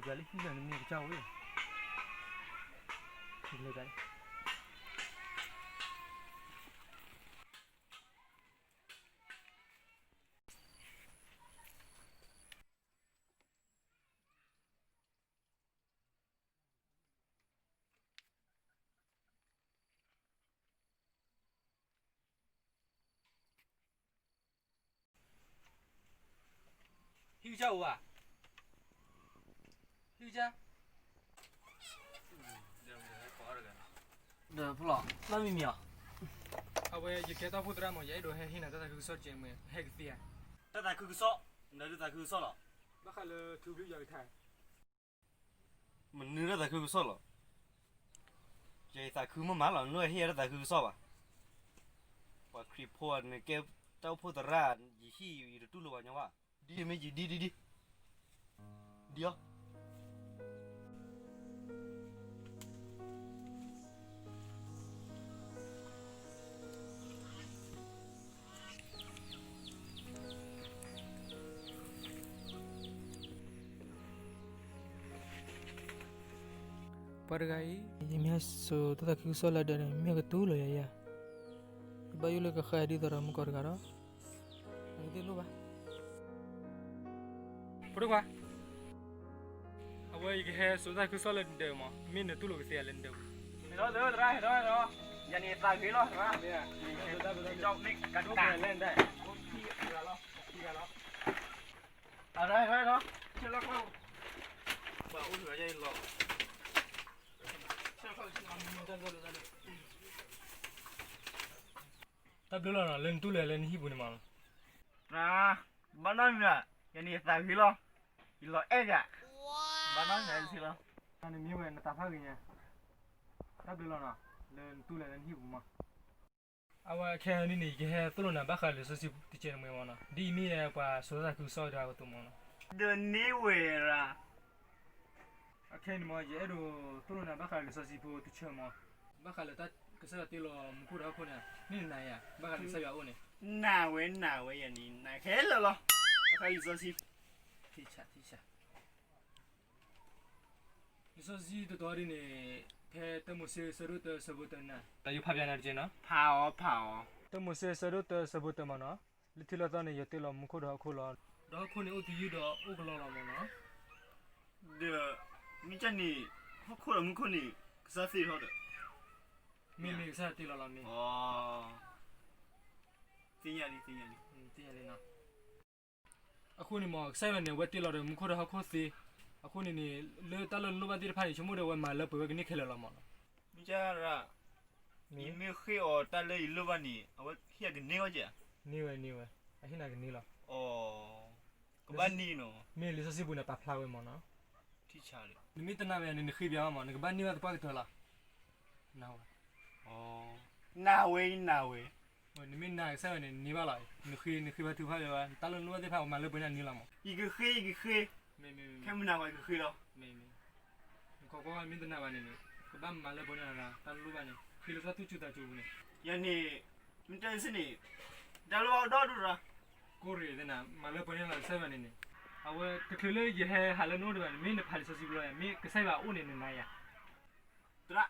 ယၤလၢဟံၣ်လၢနမ့ၢ်ကစၢ်အိၣ်လၢ ဟံၣ်ကစၢ်အိၣ်ဧါ, ဟံၣ်ကစၢ်, ဒီးဖလီၢ် ဘၣ်မံမံၤအီၤ, အဝဲယကဲတၢ်အိၣ်ဖှိၣ်သရၣ်မး ယအဲၣ်ဒိးဟဲဟ့ၣ်နၤတၢ်သးခုကစီၣ်တကဲးမ့ၢ် ဟဲကသ့ဧါ. တၢ်သးခုကစီၣ်, နဒုးသးခုကစီၣ်လီၤ. ဘၣ်ဃးလၢထူဘျုးယွၤကထါ မနုၤတၢ်သးခုကစီၣ်လီၤ. ယၤယသးခုမ့ၢ်မးလီၤ, နလိၣ်ဟဲဟ့ၣ်ယၤတၢ်သးခုကစီၣ်ဘၣ်. ပှၤခရံာ်ဖိဧါ, နကဲတၢ်အိၣ်ဖှိၣ်သရၣ်, ယဟံၣ်ယတတူၢ်လိာ်ဘၣ်ညီဘၣ်. ဒ်မ့ၢ်ယဒ်ဒ်ဒ်, ဒ်အီၤ. ပှၤတဂၤအံၤ ယမ့ၢ်ဟဲစိာ်တၢ်သးခုကစီၣ် လၢဒၢးန့ၣ် မ့ၢ်ကတူၢ်လိာ်ယၤယၤ, ယဘၣ်ယိၣ်လၢကဃၢၤဒ်သိးဒီးမူကီၢ်တဂၤဒီး နကသ့ၣ်လိၣ်ဘၣ်. ဖိဒိၣ်ခွါ, အဝဲယကဟဲစိာ်တၢ်သးခုကစီၣ်လၢနဒၢးမး, မ့ၢ်နတူၢ်လိာ်ကသ့ဧါလၢနဒၢးပူၤ. ဟဲဒီးသရၣ်, ဟဲဒီး, ဟဲဒီး, ယၤန့ၣ်သးဂ့ၤလီၤသရၣ်, မ့ၢ်, မ့ၢ်, မ့ၢ်, တၢ်ဘျုးလီၤနီၤ လၢနတူၢ်လိာ်လၢနဟံၣ်ပူၤန့ၣ်မးနီၤ. ဘၣ်နီတမံၤဘၣ်, ယၤန့ၣ်ယသးဂ့ၤလီၤ, ယလီၤအဲၣ်ယၤ, ဘၣ်နီတမံၤဘၣ်လီၤ. နမ့ၢ်ဝဲနသးဖးဂ့ၤညါ, တၢ်ဘျုးလီၤနီၤ လၢနတူၢ်လိာ်လၢနဟံၣ်ပူၤမး. အဝဲခဲအံၤန့ၣ် ယကဟဲသိၣ်လိနၤဘၣ်ဃးလံာ်စီဆှံတကဲးန့ၣ်မးနီၤ, ဒ်အမ့ၢ်ပှၤစိာ်တၢ်သးခုကစီၣ်တဂၤအသိးမးနီၤ. ဒီးန့ၢ်ဝဲရၤ အခဲအံၤန့ၣ်မး ယအဲၣ်ဒိးသိၣ်လိနၤဘၣ်ဃးလံာ်စီဆှံဖိတဆၢမး, ဘၣ်ဃးလၢတၢ်ကစၢ်ယွၤတ့လီၤမူခိၣ်ဒီးဟီၣ်ခိၣ်န့ၣ်, န့ၣ်နၤယၤ, ဘၣ်ဃးလၢကစၢ်ယွၤအအိၣ်န့ၣ်, နၤဝဲ နၤဝဲယၤန့ၣ် နၤခဲလၢာ်လီၤ, ဘၣ်ဃးလံာ်စီဆှံ, ထံဆး, ထံဆး လံာ်စီဆှံတတီၤဒ်န့ၣ်, ဖဲတၢမိၤၡ့ဆၢဒိၣ်တၢဆၢဖိတၢန့ၣ်, တၢ်ယိၤဖးဘၣ်နၤတက့ၢ်နီၤ, ဖးအီၤ ဖးအီၤ, တၢမိၤၡ့ဆၢဒိၣ်တၢဆၢဖိတၢမးနီၤ, လၢထံးလီၤသီန့ၣ် ယွၤတ့လီၤမူခိၣ်ဒီးဟီၣ်ခိၣ်လီၤ, ဒီးဟီၣ်ခိၣ်န့ၣ်အိၣ်သယုၢ်ဒီးအိၣ်ကလီလီၤမးနီၤ, ဒီး, မ့ၢ်ကန့ၣ်, ဟီၣ်ခိၣ်ဒီးမူခိၣ်န့ၣ်, ကစၢ်သ့ၣ်ထီၣ်ဒီး, မ့ၢ်မ့ၢ်ကစၢ်ယွၤတ့လီၤလီၤမ့ၢ်, သ့ၣ်ညါလံ, သ့ၣ်ညါလံ, သ့ၣ်ညါလံနီၤ. အဃိန့ၣ်မး ကစၢ်ယွၤန့ၣ် အဝဲတ့လီၤဒီးမူခိၣ်ဒီးဟီၣ်ခိၣ်သ့, အဃိန့ၣ်န့ၣ် လၢတၢ်လၢနလိၣ်ဘၣ်သ့ၣ်တဖၣ်န့ၣ် ဆိကမိၣ်ဒီးအဝဲမၤလၢပှဲၤဝဲကန့ၢ်ခဲလၢာ်လီၤမးနီၤ. မ့ၢ်ကရၣ်, ယမ့ၢ်ဃ့အီၤတၢ်လၢယလိၣ်ဘၣ်န့ၣ် အဝဲဟ့ၣ်အကန့ၢ်အီၤကဲဧါ. န့ၢ်ဝဲန့ၢ်ဝဲ, အဟ့ၣ်နၤကန့ၢ်လီၤ. ကဘၣ်န့ၢ်နီၤ. မ့ၢ်လံာ်စီဆှံပူၤန့ၣ် ပာ်ဖျါဝဲမးနီၤ. နမ့ၢ်တနာ်ဝဲန့ၣ် နဃ့ဘၣ်မး နကဘၣ်န့ၢ်ဘၣ်သပှၢ်ကတၢၢ်လီၤ. နဝဲ, နဝဲ, နမ့ၢ်နာ်ကစၢ်ယွၤန့ၣ် နန့ၢ်ဘၣ်လီၤ. နဃ့ နဃ့ဘါထုကဖၣ်ဝဲ, တၢ်လၢနလိၣ်ဘၣ်သ့ၣ်တဖၣ် အဝဲမၤလၢပှဲၤန့ၢ်နၤန့ၣ်လီၤမး. ယကဃ့ ယကဃ့, ခဲမုၢ်နၤဝဲယကဃ့လီၤ. နခိးကွၢ်မ့ၢ်တနာ်ဘၣ်န့ၣ်န့ၣ်, ကဘၣ်မၤလၢပှဲၤန့ၢ်နၤ တၢ်လၢနလိၣ်ဘၣ်န့ၣ်, ဃ့လၢတၢ်သူၣ်စူၤသးစူၤပူၤန့ၣ်. ယၤန့ၣ်, မ့ၢ်တဲစ့ၢ်န့ၣ်, တၢ်လၢဘၣ်ဒီဒူၣ်ရၤ, ကိၢ်ရ့ၣ်သ့ၣ်နၤ မၤလၢပှဲၤန့ၢ်လီၤကစၢ်ယွၤန့ၣ်န့ၣ်, အဝဲတချုးလၢယဟဲဟးလၢနအိၣ်ဒံးဘၣ်န့ၣ် မ့ၢ်နဖးလံာ်စီဆှံဘျီယၤ မ့ၢ်ကစၢ်ယွၤအအိၣ်န့ၣ် နနာ်ယၤ သရၣ်,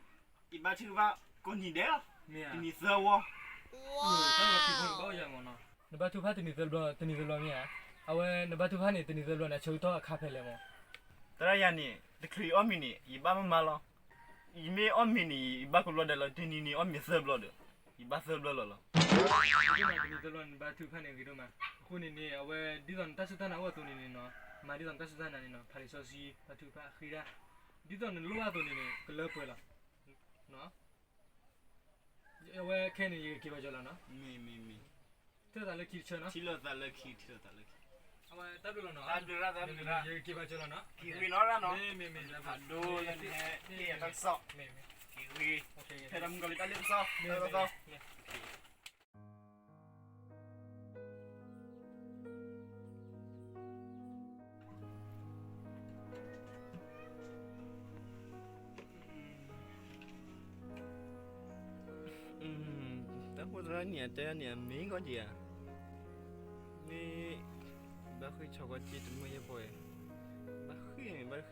ယဘါထုကဖၣ်ကိးနံၤဒဲးလီၤ, တနံၤသၢဝီ, တၢ်လီၤတံၤဖိန့ၣ်ဘၣ်အိၣ်ယၤမးနီၤ. နဘါထုကဖၣ်တနံၤသၢဘျီ တနံၤသၢဘျီမ့ၢ်ဧါ, အဝဲနဘါထုကဖၣ်န့ၣ် တနံၤသၢဘျီန့ၣ် အဆၢကတီၢ်အခါဖဲလဲၣ်မး. သရၣ်ယၤန့ၣ် တချုးယအီၣ်မ့ၤန့ၣ် ယဘၣ်မၤမၤလီၤ. ယမ့ၢ်အီၣ်မ့ၤန့ၣ် ယဘၣ်ကဘျီဒဲးလီၤ, တနံၤန့ၣ်အီၣ်မ့ၤသၢဘျီဒီး ယဘၣ်သၢဘျီလီၤလီၤ. တနံၤသၢဘျီန့ၣ် နဘါထုကဖၣ်န့ၣ်ဂ့ၤဒိၣ်မး. အဃိန့ၣ်န့ၣ် အဝဲဒ်သိးနတၢ်စူၢ်တၢ်နာ်အိၣ်အသိးန့ၣ်န့ၣ်နီၤ, မၤဒ်သိးနတၢ်စူၢ်တၢ်နာ်န့ၣ်နီၤ, ဖးလံာ်စီဆှံ ဘါထုကဖၣ်ဃ့ဒၣ်, ဒ်သိးနလိၣ်ဘၣ်အသိးန့ၣ်န့ၣ် ကလၢပှဲၤလီၤ. အဝဲခဲအံၤန့ၣ် ယကက့ၤဘၣ်ကၠီလီၤနီၤ. ထံၣ်လိာ်သးလၢခံတဆၢနီၤ. ထံၣ်လိာ်သးလၢခံ, ထံၣ်လိာ်သးလၢခံ. အဝဲတၢ်ဘျုးလီၤနီၤ. တၢ်ဘျုးလီၤ, တၢ်ဘျုးလီၤ. ယကက့ၤဘၣ်ကၠီလီၤနီၤ. က့ၤဂ့ၤနီၤရၣ်နီၤ. မ့ၢ်, မ့ၢ်, မ့ၢ်, ဖးဒိၣ်လၢနဟဲက့ၤယၤတၢ်ကစီၣ်. မ့ၢ်, မ့ၢ်. က့ၤဂ့ၤ, ဖဲဒီးမုၢ်ကီၤလံၤတၢ်လ့ပစီ, တၢ်လ့ပစီ. တၢ်အိၣ်ဖှိၣ်သရၣ်န့ၣ် အတဲဒၣ်န့ၣ် အမ့ၢ်ကီၢ်က့ၤဧါ, မ့ၢ်ဘၣ်ဃ့ၢ်ဆီကီၢ်က့ၤတမုာ်ယဲၢ်ပီၢ်, ဘၣ်ဃ့ၢ်န့ၣ် ဘၣ်ဃ့ၢ်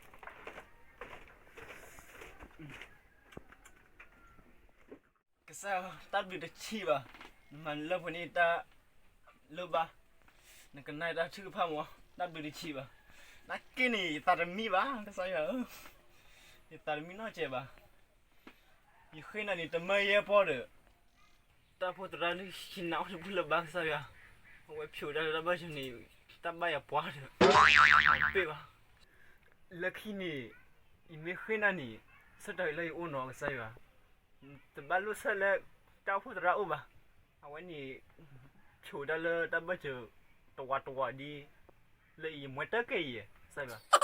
ကစၢ်ဧၢ, တၢ်ဘျုးတဆံးဘၣ်, နမၤလၢပှဲၤန့ၢ်တၢ်လိၣ်ဘၣ်, နကနၣ်တၢ်ထုကဖၣ်မး, တၢ်ဘျုးတဆံးဘၣ်. နာ်က့န့ၣ် ယသးတမံဘၣ် ကစၢ်ယွၤဧၢ, ယသးတမံနီတစဲးဘၣ်. ယဃ့နၤန့ၣ် တမၢယဲၢ်ပီၢ်ဒီး တၢ်အိၣ်ဖှိၣ်သရၣ်ဒုးဟံးနၤအိၣ်တဘူၣ်လၢၤဘၣ် ကစၢ်ယွၤ, အဝဲဖျိးဒၣ်လၢတၢ်ဘၢၣ်စၢၤန့ၣ် တၢ်ဘၣ်ယၤပှၤဒီး တပ့ၢ်ဘၣ်. လၢခံန့ၣ် ယမ့ၢ်ဃ့နၤန့ၣ် ဆၢတဲာ်လၢယအိၣ်နီၤ ကစၢ်ယွၤ, တဘၣ်လိၣ်ဆၢလၢတၢ်အိၣ်ဖှိၣ်သရၣ်အိၣ်ဘၣ်. အဝဲန့ၣ် ဖျိးဒၣ်လၢတၢ်ဘၢၣ်စၢၤ တဝးတဝးဒ် လၢယမၤတၢ်ကဲအံၤ ကစၢ်ယွၤ